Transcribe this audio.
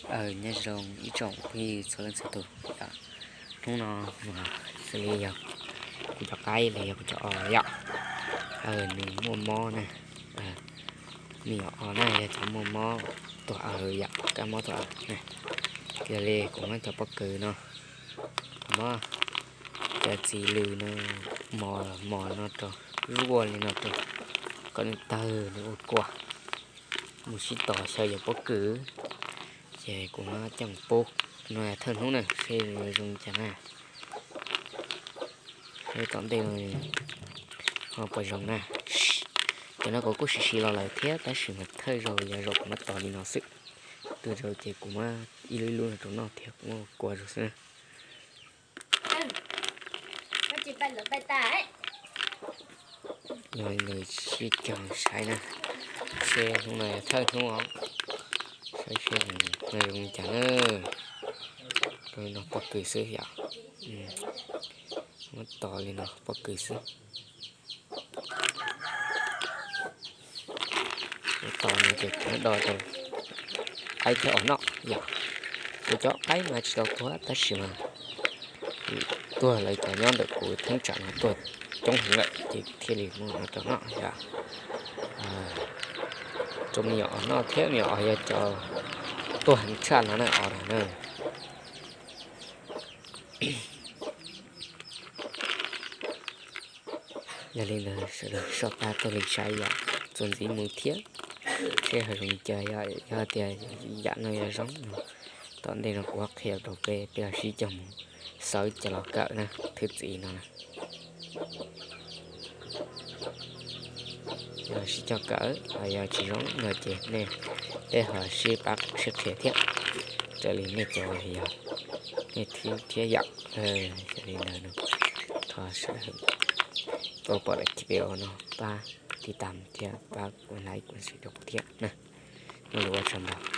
Nyob zoo ib tsoom phooj ywg txhua leej txhua tus yom. Hnub no mas xws li yog kuv cov qaib los yog kuv cov os yom, nws muaj mob na. Me nyuam os na yog cov muaj mob tuag aws yom, kab mob tuag aws na. Yog li kuv muab cov pob kws no, kuv muab cov txiv lws no mos mos no rau, zuaj li no rau, kom nws tawg nws ua kuas. Mus sib tos xyaw yog pob kws, ces kuv muab coj mus pub. No yog thawj hnub na, seb zoo li cas na. Seb tom ntej no ho puas zoo na. Cov no kuv kuj siv siv los lawm thiab tab sis mas thawj zaug yog zaum kuv muab tos li no xwb. Tuag zaum ces kuv muab ib lub ib lub no rau noj thiab kuv muab kua rau xwb na. Yog nws sib cog saib na, seb hnub no yog thawj hnub os, saib seb nws zoo li cas na. Rau li no pob kws xwb yom. Muab tos li no pob kws xwb. Tos no ces kuv muab do rau qaib thiab os noj yom. Kuv cov qaib mas tsis tau tuag tab sis mas tuag lawv cov nyob ntawm kuv theeb tsam no tuag coob heev lawm ces thiaj li muab no rau noj yom. Rau me nyuam os noj thiab, me nyuam os yog cov tuag heev tshaj no na os na. Yog li ntawd sawv daws soj qab taug li saib yom, txuas ntxiv mus thiab seb ho zoo li cas. Yog tias yam no yog zoo no, tom ntej no kuv qhia rau peb, peb los sib cog mus xawv cov los kawm na, thwj txim no na. Yog sib cog kawm los yog tsis zoo no ces nej, peb ho sib pab sib qhia thiab. Raws li nej cov los yog nej thwj thiab yom. Yog li ntawd no, thov sawv daws tau pom daim video no pab tiv tam thiab pab kuv like kuv share rau kuv thiab na. Muaj lus ua tsaug ntau.